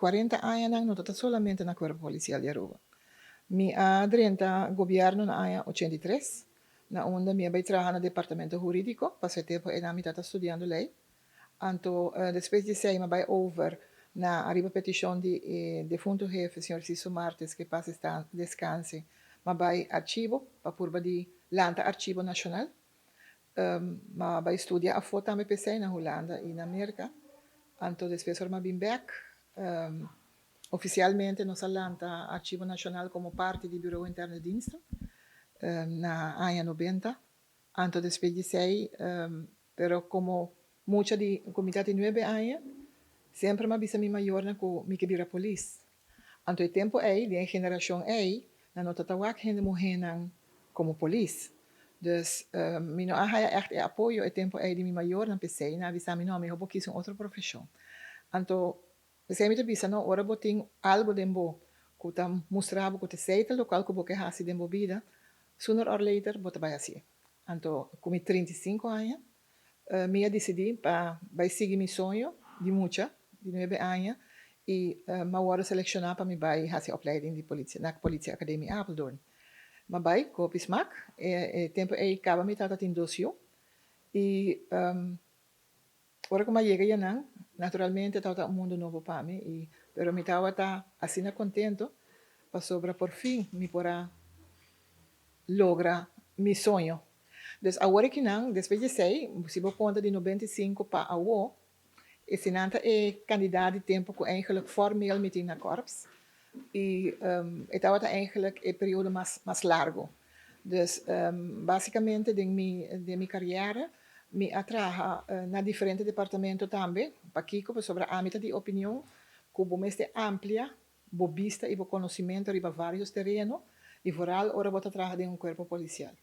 40 añanan no ta solamente na Cuerpo Policial di Aruba. Mi a drenta gobierno na aña 83, na unda mi a bay traha na departamento huridico, paso e tempo ey mi tata studiando ley. Anto, despues di esey, mi a bay over na ariba peticion di defunto hefe, señor Ciso Martes, cu paz descanse, m'a bay archivo, pa purba di lanta Archivo Nacional. M'a bay studia afo tambe p'esey na Hulanda y na Merca. Anto despues ora m'a bin bek, oficialmente nos a lanta Archivo Nacional como parti di Bureau Interne Diensten na aña 90. Anto despues di esey, pero como mucha di cu mi tata 9 aña, semper m'a bisa mi mayornan cu mi ke bira polis. Anto e tempo ey, di e generacion ey, nan no tata wak hende muhenan como polis. Dus mi no a haya echt e apoyo e tempo ey di mi mayornan p'esey, nan a bisa mi: "No, miho bo kies un otro profesion." Anto p'esey mi ta bisa, no, ora bo tin algo den bo cu ta mustra bo cu t'esey ta locual cu bo ke haci den bo bida, sooner or later bo ta bay haci. Anto, cu mi 35 aña, mi a dicidi pa bay sigui mi soño di mucha, di 9 aña, y m'a wordo selecciona pa mi bay haci opleiding di politie, na Politieacademie Apeldoorn. M'a bay, cu hopi smaak, e tempo ey caba mi tata tin dos yiu, y ora cu m'a yega ayanan, naturalmente tabata un mundo nobo pa mi, pero mi tabata asina contento, pasobra por fin mi por a logra mi soño. Dus awor akinan, despues di esey, si bo conta di 95 pa awo, esey ta e cantidad di tempo cu eigenlijk formeel mi tin na korps. Y e tabata eigenlijk e periodo mas largo. Dus basicamente den mi carera, mi a traha na diferente departamento tambe, pakico? Pasobra ami ta di opinion cu bo mester amplia bo bista y bo conocimento riba varios tereno y vooral ora bo ta traha den un cuerpo policial.